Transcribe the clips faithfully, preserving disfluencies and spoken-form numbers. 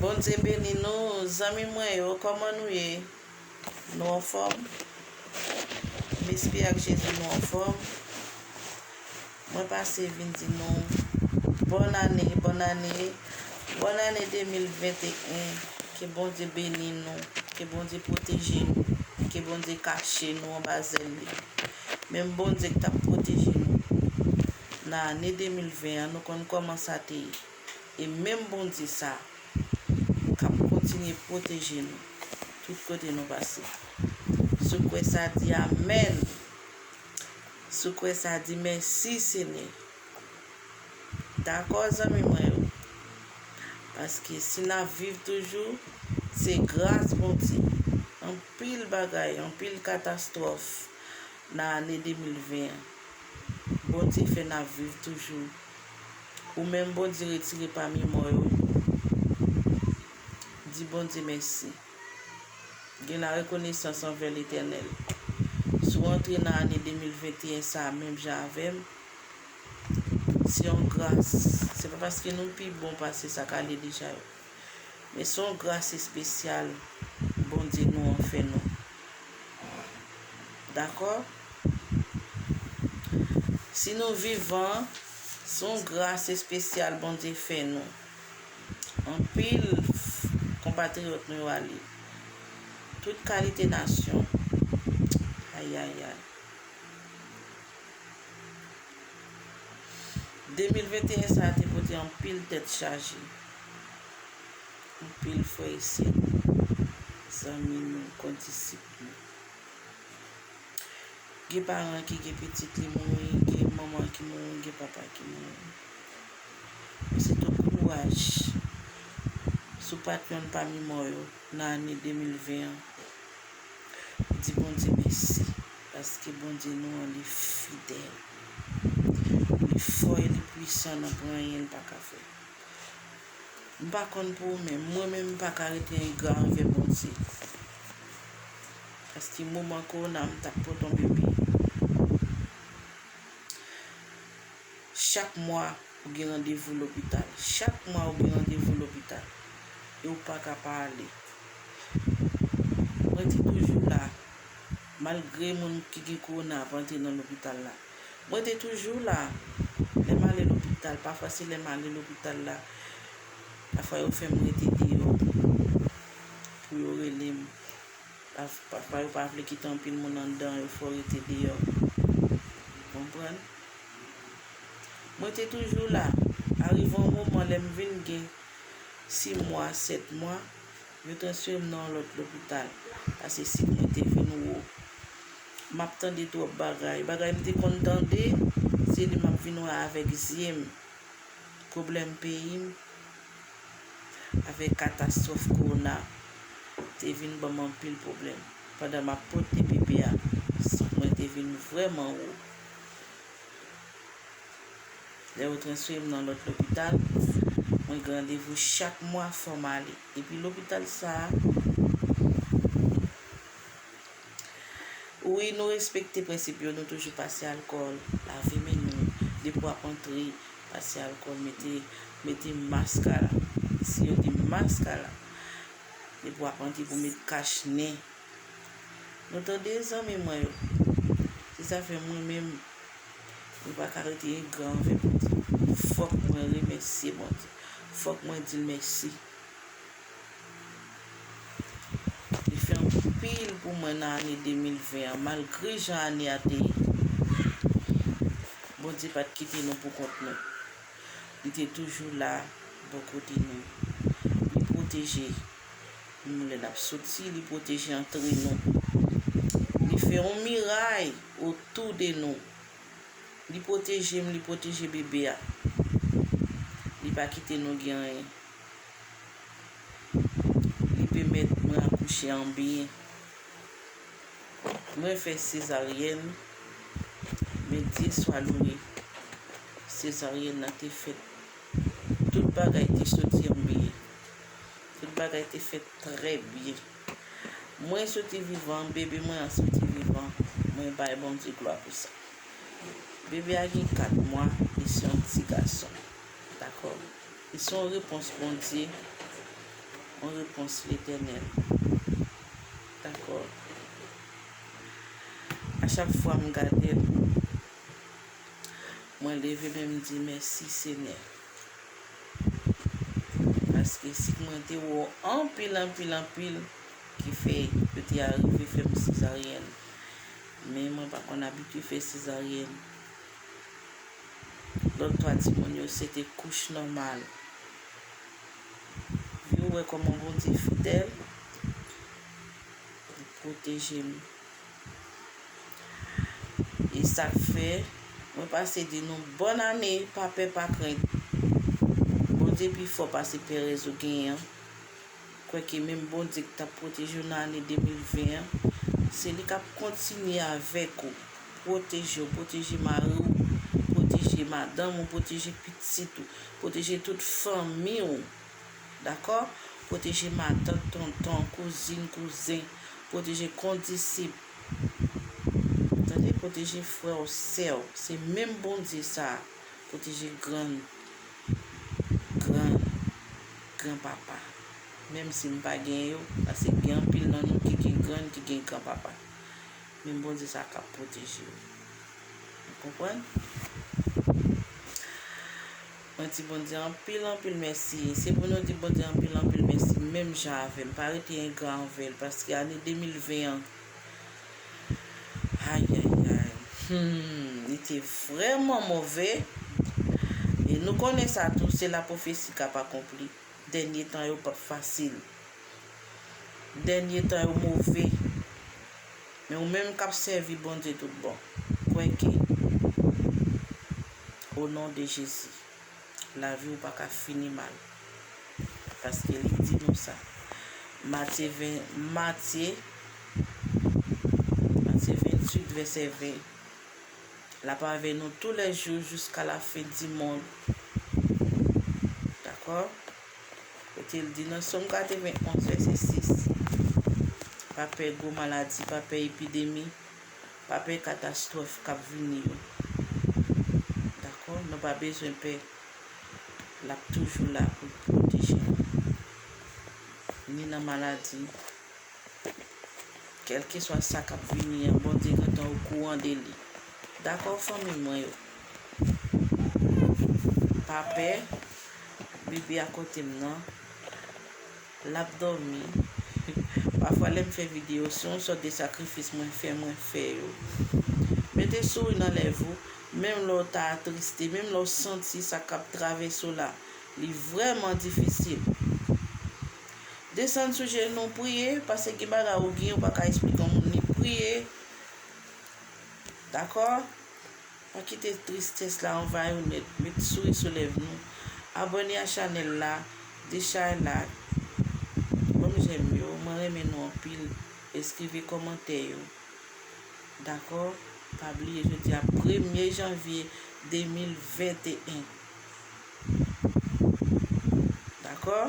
Bondye beni nou, zanmi mwen yo, kòman nou ye? Nou anfòm? M espere ak Jezi nou anfòm. Mwen pase vin di nou bòn ane, bòn ane, bòn ane de mil venteyen. Ke Bondye beni nou, ke Bondye pwoteje nou, ke Bondye kache nou anba zèl li. Menm Bondye ki t ap pwoteje nou nan ane de mil ven an, nou konn kòman sa te ye. E menm Bondye sa k ap kontinye pwoteje nou tout kote nou pase. Si w kwè sa, di amèn. Si w kwè sa, di mèsi, Senyè. Dakò, zanmi mwen yo? Paske si n ap viv toujou, se gras Bondye. Anpil bagay, anpil katastwòf nan ane de mil ven an. Bondye fè n ap viv toujou. Ou menm Bondye retire pami mò yo, di Bondye mèsi. Gen la rekonesans anvè Letènèl. Si w antre nan ane de mil venteyen sa a menm jan avè m, se yon gras. Se pa paske nou pi bon pase sa k ale deja yo. Men se yon gras espesyal Bondye nou an fè nou. Dakò? Si nou vivan, se yon gras espesyal Bondye fè nou. Anpil konpatriyòt nou yo ale. Tout kalite nasyon. Ayayay. De mil venteyen sa a te pote anpil tèt chaje. Anpil frè e sè nou, zanmi nou, kondisip nou. Gen paran ki gen pitit li mouri, gen manman ki mouri, gen papa ki mouri. Men se tou kouraj. Si w pa t yonn pami mò yo nan ane de mil ven an, di Bondye mèsi, paske Bondye nou an, li fidèl. Li fò e li pwisan, nan pwen anyen li pa ka fè. M pa konn pou ou, men mwen menm, m pa ka rete engra anvè Bondye. Paske moman kowona, m t ap pòte yon bebe. Chak mwa, ou gen randevou lopital. Chak mwa, ou gen randevou lopital. E ou pa ka pa ale. Mwen te toujou la, malgre moun ki gen kowona ap antre nan lopital la. Mwen te toujou la. Lè m ale lopital, pafwa se lè m ale lopital la, pafwa yo fè m rete deyò pou yo rele m. Paf-, pafwa yo pa vle kite anpil moun anndan, yo fè w rete deyò. Konprann? Mwen te toujou la. Arive yon moman, lè m vin gen sis mwa, sèt mwa, yo transfere m nan yon lòt lopital, paske sik mwen te vin wo. M ap tande twòp bagay. Bagay m te konn tande, se li m ap vin wè avèk zye m. Pwoblèm peyi m, avèk katastwòf kowona, te vin ban m anpil pwoblèm. Pandan m ap pote bebe a, sik mwen te vin vrèman wo. Lè yo transfere m nan lòt lopital, mwen gen randevou chak mwa, fò m ale. Epi lopital sa a, wi, nou respekte prensip yo, nou toujou pase alkòl, lave men nou, depi w ap antre, pase alkòl, mete, mete mask la. Si yo di mask la, depi w ap antre pou met kach nen. Nou tande, zanmi mwen yo? Se sa fè mwen menm, mwen pa ka rete engra anvè Bondye. Fòk mwen remèsye Bondye. Fòk mwen di l mèsi. Li fè anpil pou mwen nan ane de mil ven an, malgre jan ane a te ye. Bondye pa t kite nou pou kont nou. Li te toujou la bò kote nou. Li pwoteje nou lè n ap soti, li pwoteje antre nou. Li fè yon miray otou de nou. Li pwoteje m, li pwoteje bebe a. Li pa kite nou gen anyen. Li pèmèt mwen akouche an byen. Mwen fè sezaryèn, men Dye swa loue, sezaryèn nan te fèt. Tout bagay te soti an byen. Tout bagay te fèt trè byen. Mwen soti vivan, bebe mwen an soti vivan. Mwen bay Bondye glwa pou sa. Bebe a gen kat mwa, e se yon ti gason. Dakò? E se yon repons Bondye yon repons Letènèl. Dakò? A chak fwa m gade l, mwen leve men m di, "Mèsi, Senyè." Paske si mwen te wè anpil, anpil, anpil ki fè yo te arive fè m sezaryèn. Men mwen pa konn abitye fè sezaryèn. Lòt twa timoun yo, se te kouch nòmal. Wi, ou wè kòman Bondye fidèl, li pwoteje m. E sa k fè, mwen pase di nou bòn ane, pa pè, pa krent. Bondye pi fò pase perèz ou genyen an. Kwèke menm Bondye ki t ap pwoteje w nan ane de mil ven an, se li k ap kontinye avèk ou, pwoteje w, pwoteje mari w, pwoteje madanm ou, pwoteje pitit ou, pwoteje tout fanmi w. Dakò? Pwoteje matant, tonton, kouzin, kouzen, pwoteje kondisip. Tande, pwoteje frè w, sè w. Se menm Bondye sa a. Pwoteje grann, grann, granpapa. Menm si m pa gen yo, paske gen anpil nan nou ki gen grann, ki gen granpapa. Men Bondye sa k ap pwoteje yo. Ou konprann? Mwen di Bondye anpil, anpil mèsi. Se pou nou di Bondye anpil, anpil mèsi, menm jan avè m. Pa rete engra anvè l, paske ane de mil ven an, ayayay, hmm, li te vrèman move. E nou konnen sa tou, se lapwofesi k ap akonpli. Dènye tan yo p ap fasil. Dènye tan yo move. Men ou menm k ap sèvi Bondye tout bon, kwè ke, o non de Jezi, lavi w pa ka fini mal. Paske li di nou sa. Matye ven, Matye, Matye venntuit, vèsè ven. L ap avè nou tou lè jou jiska lafen di mond. Dakò? Kote l di nan Sòm katrevenn onz, vèsè sis, pa pè gwo maladi, pa pè epidemi, pa pè katastwòf k ap vini yo. Dakò? Nou pa bezwen pè. L ap toujou la pou l pwoteje nou. Ni nan maladi, kèlkeswa sa k ap vini an, Bondye gentan okouran de li. Dakò, fanmi mwen yo? Pa pè, bebe akote m nan, l ap dòmi. Pafwa, lè m fè videyo, se yon sòt de sakrifis mwen fè, mwen fè yo. Mete souri nan lèv ou, menm lè w ta atriste, menm lè w santi sa k ap travèse w la, li vrèman difisil. Desann sou jenou, priye, paske gen bagay ou gen, ou pa ka esplike yon moun li. Priye. Dakò? Pa kite tristès la anvayi w nèt. Met souri sou lèv nou. Abòne a chanèl la. Deja like. Ban m jèm yo. Mwen renmen nou anpil. Eskrive kòmantè yo. Dakò? Pa bliye jodi a premye janvye de mil venteyen. Dakò?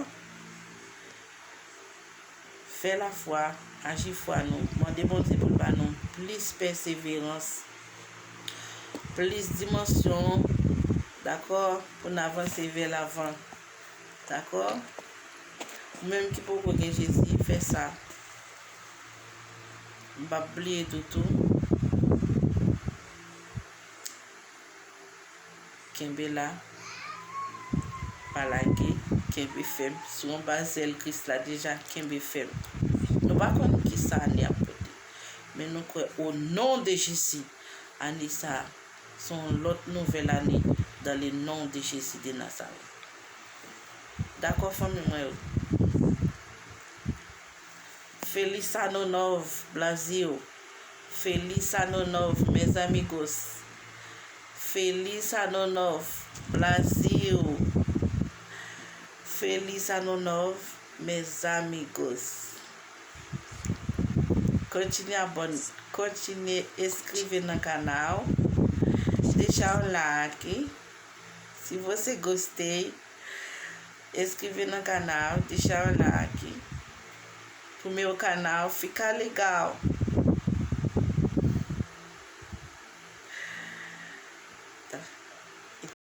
Fè lafwa, aji fwa nou. Mande Bondye pou l ba nou plis pèseverans, plis dimansyon, dakò, pou n avanse vè lavan. Dakò? Ou menm ki poko gen Jezi, fè sa. M p ap bliye tou tou. Kenbe la. Pa lage. Kenbe fèm. Sou anba zèl Kris la deja. Kenbe fèm. Nou pa konn ki sa ane ap pote. Men nou kwè, o non de Jezi, ane sa a se yon lòt nouvèl ane, dans le nom de Jésus de Nazareth. Dakò, fanmi mwen yo? Feliz Ano Novo, Brasil. Feliz Ano Novo, meus amigos. Feliz Ano Novo, Brasil. Feliz Ano Novo, meus amigos. Kontinye abòne, kontinye eskrive nan kanal. Deixa um like. Se você gostei, escreve no canal, deixa o like pro meu canal ficar legal.